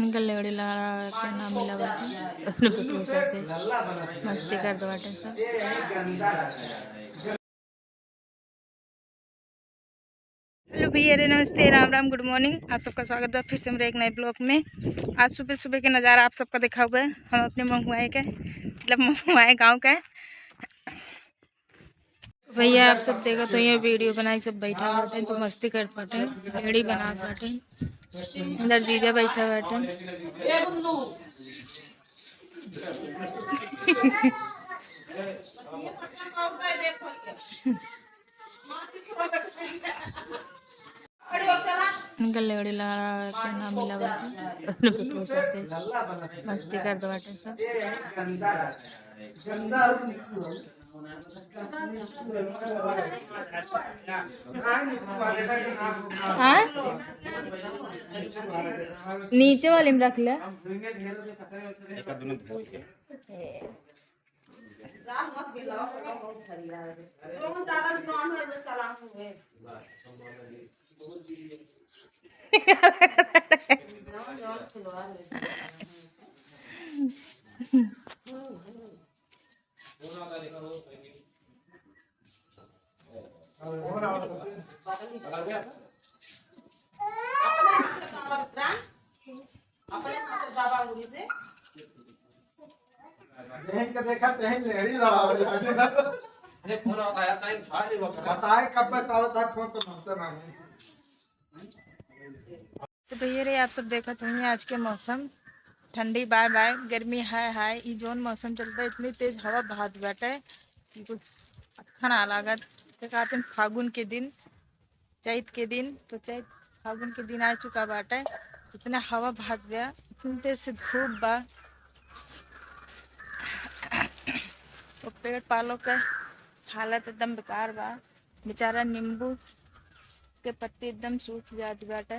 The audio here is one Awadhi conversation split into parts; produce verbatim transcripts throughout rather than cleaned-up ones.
इनका लेड़ी लगा के नाम मिला बाटे, अपने बेटवा साथे मस्ती करत बाटे सब। हेलो भैया रे, नमस्ते, राम राम, गुड मॉर्निंग। आप सबका स्वागत बा फिर से मेरे एक नए ब्लॉग में। आज सुबह सुबह के नज़ारा आप सबका देखा हुआ है, हम अपने महुआए के, मतलब महुआए गाँव का। भैया आप सब देखत होइहैं वीडियो बनाए, सब बैठा बाटे तो मस्ती करत बाटे, लेड़ी बनात बाटे। अंदर जीजा बैठा बाटे। इनका लेड़ी लगा के नाम मिला बाटे, अपने बेटवा साथे मस्ती करत बाटे सब। हाँ? नीचे वाली में रख ले। अपने हाथ से दबा उंगली से। देख के देखा, तेहन लेड़ी रहा हो जाने। अरे, फोन आता है, टाइम था नहीं वो। बताए कब से आवत है, फोन तो मारता ना है। तो भैया रे, आप सब देखत होइहैं आज के मौसम, ठंडी बाय बाय, गर्मी हाय हाय। ई जौन मौसम चलत बा, इतनी तेज हवा बहात बाटे कि कुछ अच्छा ना लागत। देखा तुम फागुन के दिन, चैत के दिन, तो चैत फागुन के दिन आ चुका बाटे। इतना हवा बहात बा, इतनी तेज से धूप बा। वो पेड़ पालो के हालत एकदम बेकार बा। बेचारा नींबू के पत्ती एकदम सूख जात बाटे।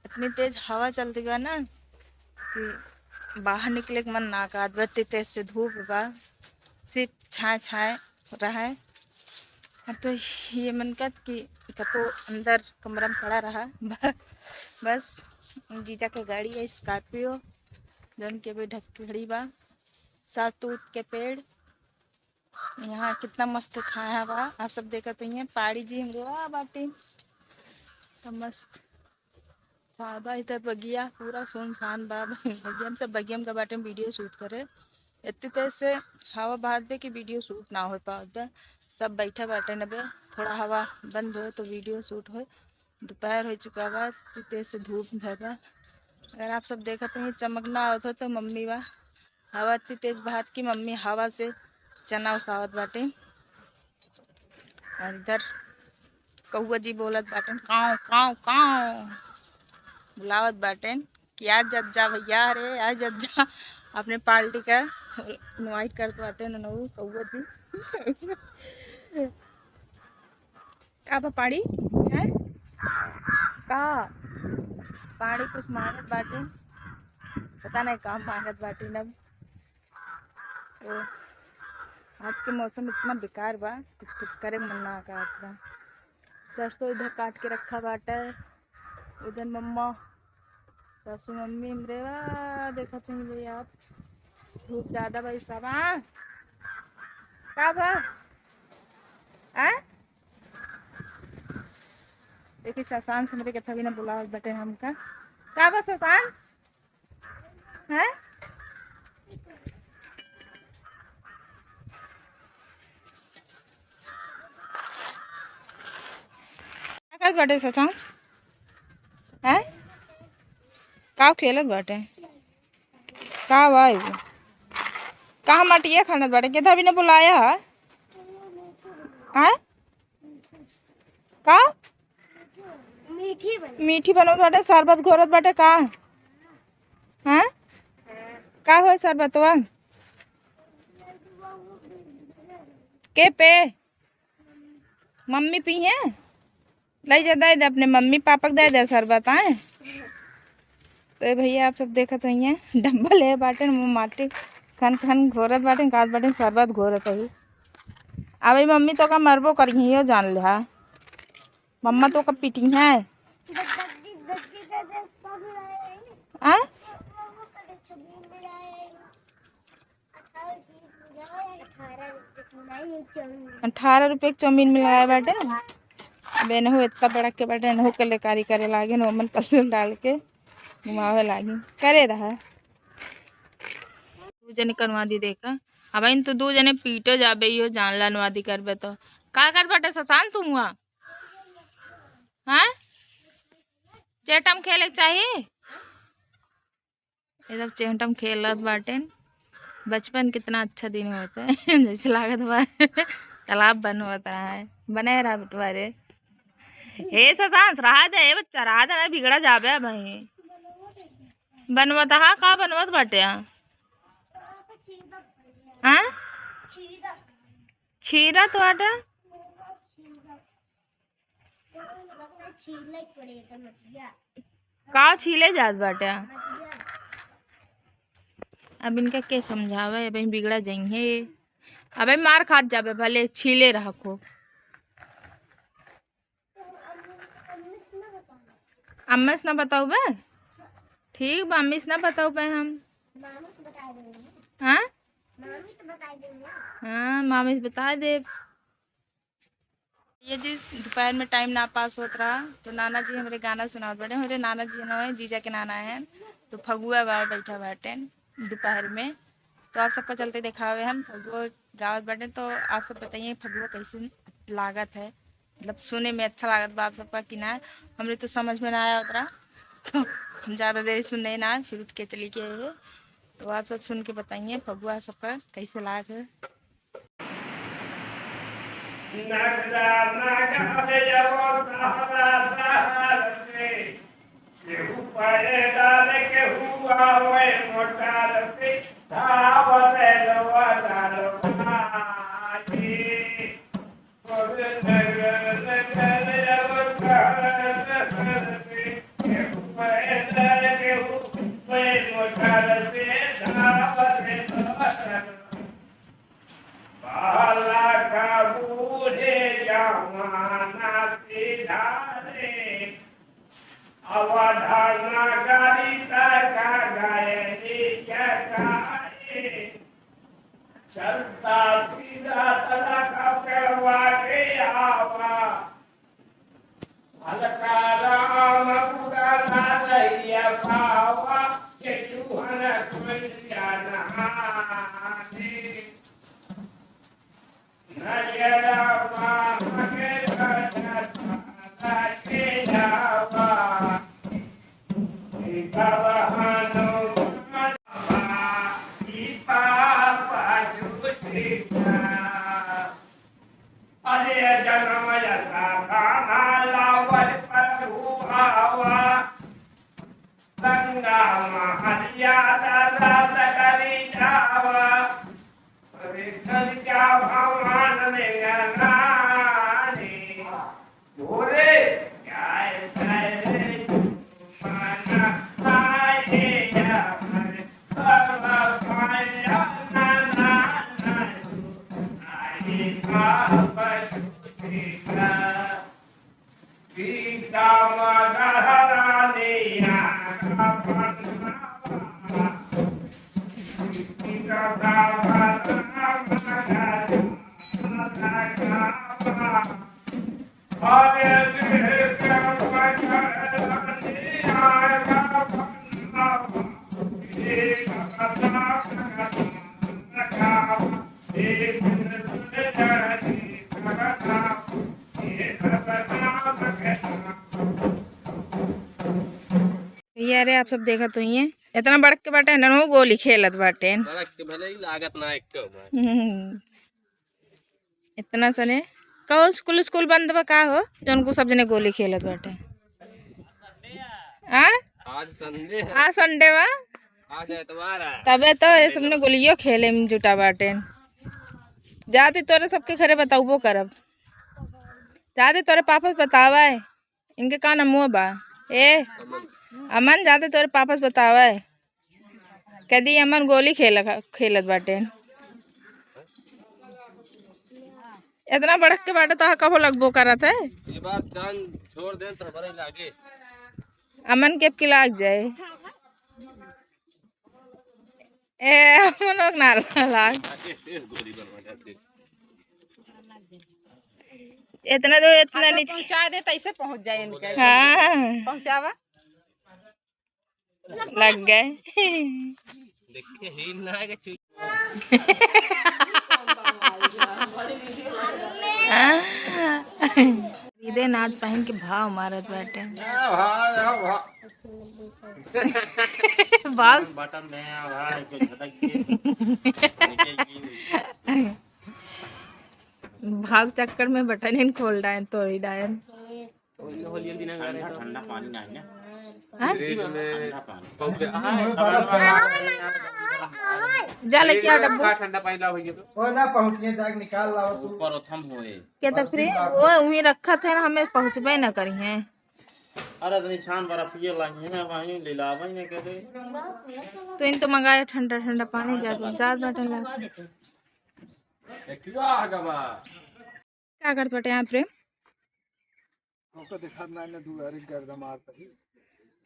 इतनी तेज हवा चलत बा ना कि बाहर निकले के मन ना करत बा, इतनी तेज से धूप बा। सिर्फ छाँय छाँय रहे। अब तो ये मन करत कि कतो अंदर कमरा में पड़ा रहा। बस जीजा के गाड़ी है स्कॉर्पियो, जौन के अभी ढक के खड़ी बा। सातूत के पेड़, यहाँ कितना मस्त छाया बा। आप सब देखत होइहैं, पाड़ी जी हमरे वा बाटे, तो मस्त छाया बा। इधर बगिया पूरा सुनसान बा। बगिया में सब, बगिया में का बाटे वीडियो शूट करे, इतनी तेज से हवा बहात बे कि वीडियो शूट ना हो पावत बा। सब बैठा बाटे न बे, थोड़ा हवा बंद होए तो वीडियो शूट होए। दोपहर हो चुका बा, इतनी तेज से धूप भय बा। अगर आप सब देखत होइहैं, चमकना आवत हो तो मम्मी बा। हवा इतनी तेज बहात कि मम्मी हवा से चना ओसावत बाटे। और इधर कौआ जी बोलत बाटे, काव, काव, काव, बुलावत बाटे कि आ जत जा भैया, अरे आ जत जा। अपने पार्टी का invite करत बाटे ननऊ कौआ जी। का बा पाड़ी? हैं? का? पाड़ी कुछ मांगत बाटे, पता नहीं का मांगत बाटे न। तो आज के मौसम इतना बेकार बा, कुछ, कुछ करे के मन ना करत बा। सरसों इधर काट के रखा बाटे, उधर मम्मा, सासू मम्मी हमरे बा, देखत होइहैं आप, धूप ज्यादा बा ई सब। हाँ? का बा? आ? देखी, शशांश हमरे के थवी ना बुलावत बाटे हमका। का बा शशांश? हैं? का करत बाटे शशांश? हैं? का खेलत बाटे? का बा एगो? का मटिया खनत बाटे? के धवी ने बुलाया है? हैं? का? मीठी बन- मीठी बनत बाटे, शरबत घोरत बाटे का? हैं? का होए शरबतवा? के पे? मम्मी पीहैं? लै जा, दे दे अपने मम्मी पापा के, दे दे शरबत, आए। तो भैया आप सब देखत होइहैं, डब्बा ले बाटे, वो माटी खन खन घोरत बाटे, कहत बाटे शरबत घोरत है। अब ई मम्मी तो का मरबो करिहैं, यो जान ले हा। मम्मा तो का पीटिहैं। आ? अठारह रुपये के चाउमीन मिलाए बाटे। अब एनहू इतना बड़ा के बाटे, एनहू कलाकारी करे लागे, नमन कलर डाल के घुमावे लागी। करे रहा। दू जने कनवा दी देखा। अब इन तो दू जने पीटे जाबे, इहो जान ला नवादी करबे तो। का कर बाटे ससान तू हुआ? हाँ? चेहटा में खेले के चाही? ये सब चेहटा में खेलत बाटेन। बचपन कितना अच्छा दिन होता है। जैसे लागत बा तालाब बन होता है। बने रहा बेटवा रे। हे ससांस, रहा दे, ए बच्चा, रहा दे, ना बिगड़ा जाबे अब ही। बनवत हा, का बनवत बाटे? हाँ? छीरा तो आटा। का छीले जात बाटे? अब इनका के समझावे, अब बिगड़ा जाइहे। अबे मार खात जाबे, भले छीले रहा खूब। अम्मा से ना बताओ बे? ठीक बा, अम्मी से ना बताओ बे हम। हाँ? हाँ, मामी से बता दे। ये जिस दोपहर में टाइम ना पास होत रहा, तो नाना जी हमरे गाना सुनावत बाटे। हमरे नाना जी ना है, जीजा के नाना है, तो फगुआ गावे बैठा बाटे दोपहर में। तो आप सबका चलते देखावे हम फगुआ गावत बाटे, तो आप सब बताइए फगुआ कैसे लागत है, मतलब सुने में अच्छा लागत बा आप सबका कि ना। हमरे तो समझ में ना आया उतरा, तो हम ज़्यादा देर सुने ना, फिर उठ के चली गए है। तो आप सब सुन के बताइए फगुआ सबका कैसे लागत है। नगदा नगद जब सहरा सहर से, केहू पैदल केहू आवे मोटर से, धावत लोआ दरबारी। नगर नगर जब सहरा सहर से, केहू पैदल केहू आवे मोटर से, धावत लोआ दरबारी। बालक बूढ़े जवान सिधारे, अवध नगरी तक गए चकारे। चलता फिरत लखा करवा के आवा, अलका राम बुरा ना रहिया पावा, के चूहन कोई नहाने। नजर मांगे बजता के जावा, ई बाबा हनुमान बाबा, ई पापा झूठिया। अरे जनम यथा धाना लावल प्रभु भावा, गंगा महलिया दादा तकरी जावा, अरे कलिका भगवान में गंगानी, भोरे जाए जाए रे माना आए या हरे बाबा पाया ना ना ना आए बाबा छुट्टी का। सीता महारानी आका पन्नावा, सीता सावरा मगन मगन। अरे देख महारानी आका पन्नावा, सीता सावरा मगन मगन। भैया रे, आप सब देखत होइए, इतना बड़के बाटे, नन्हू गोली खेलत बाटे। बड़के भले ही लागत ना एक तो बा। हम्म। इतना सने, कहो स्कूल, स्कूल बंद बा का हो, जौन को सब जने गोली खेलत बाटे? आ? आज संडे है। आज संडे बा? आज एतवार है। तबे तो ये सबने गोलियो खेले में जुटा बाटे। जाते तोरे सबके घरे बताउबो करब। जाते तोरे पापा से बतावे। इनके का नाम बा? ए, अमन, जाते तोरे पापा से बतावे। कदी अमन गोली खेल, खेलत बाटे। इतना बड़क के बाटे तो कबो लगबो करत है। ये बार चांद छोड़ दे तो हमारे लागे। अमन के अब की लाग जाए। ए, हम लोग ना लाग। तेज गोली बनवा जाते। इतना दूर, इतना नीचे पहुँचा दे, तैसे पहुँच जाए इनके। हाँ। पहुँचावा। लग गए। दीदी नाच पहिन के भाव मारत बाटे। भाव। बटन दे, हाँ भाई, कोई झटक के। भाव चक्कर में बटन ही खोल डायन, तोड़ी डायन। ठंडा, ठंडा पानी ना है ना? हाँ? फ्रिज में ठंडा पानी। जा लेके आ डब्बू। ठंडा पानी लाओ भैया तो। ओ ना पहुँचिए, जाके निकाल लाओ तू। ऊपर ओथम होए। क्या तो फ्रिज वो वहीं रखा था ना, हमें पहुँचबे ना करी हैं। अरे तो निशान बर्फ ये लाई है ना, वहीं ले ला, वहीं कहते। तो इन तो मंगाए ठंडा ठंडा पानी, जा जा बटन ला। का करत बाटे यहाँ प्रेम? ओकर देखत ना, ना दुआरे गर्दा मारत ही।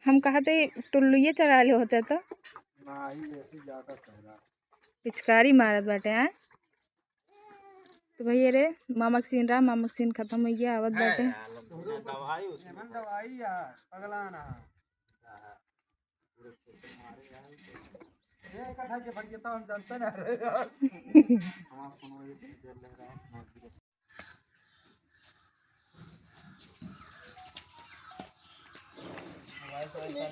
हम कहते टुल्लुए चला ले होते तो। नाही, ऐसे ज्यादा कहला। पिचकारी मारत बाटे, हैं? तो भैया रे, मामा के सीन रहा, मामा के सीन खत्म हो गया, आवत बाटे। दवाई उसमें। दवाई यार, पगला ना। ये कथा के भैया तो हम जानते ना रहे यार।